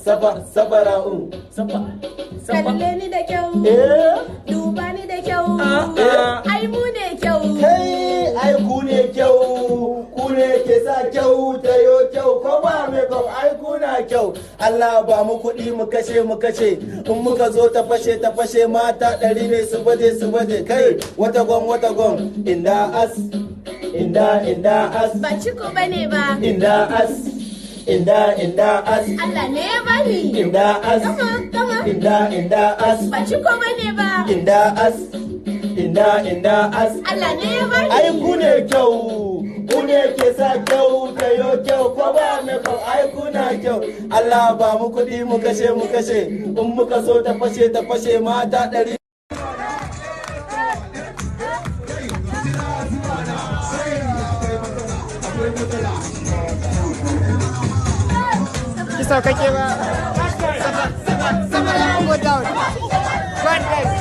Safa, safara'u. Safa, safa. Kalle ni da kyau. Eh. Duba ni da kyau. Eh. Ai mu ne kyau. Kai, ai ku ne kyau, ku ne ke sa kyau ta yo kyau, ko ba makeup ai ku na kyau. Allah ba mu kuɗi mu kashe, mu kashe, in muka zo ta fashe, ta fashe, mata 100 ne su baje, su baje, kai wata gon, wata gon, inda as, inda, inda as. Ba ciko bane ba. Inda as, inda, inda as. Allah ne ya bani. Inda as. Come on, come on. Inda, inda as. Ba ciko bane ba. Inda as, inda, inda as. Allah ne ya bani. Ai ku ne kyau, ku ne ke sa kyau ta yo kyau, ko ba makeup ai ku na kyau. Allah ba mu kuɗi mu kashe, mu kashe, in muka so ta fashe, ta fashe, mata 100. Ki sauƙaƙe ba. Go down. Go.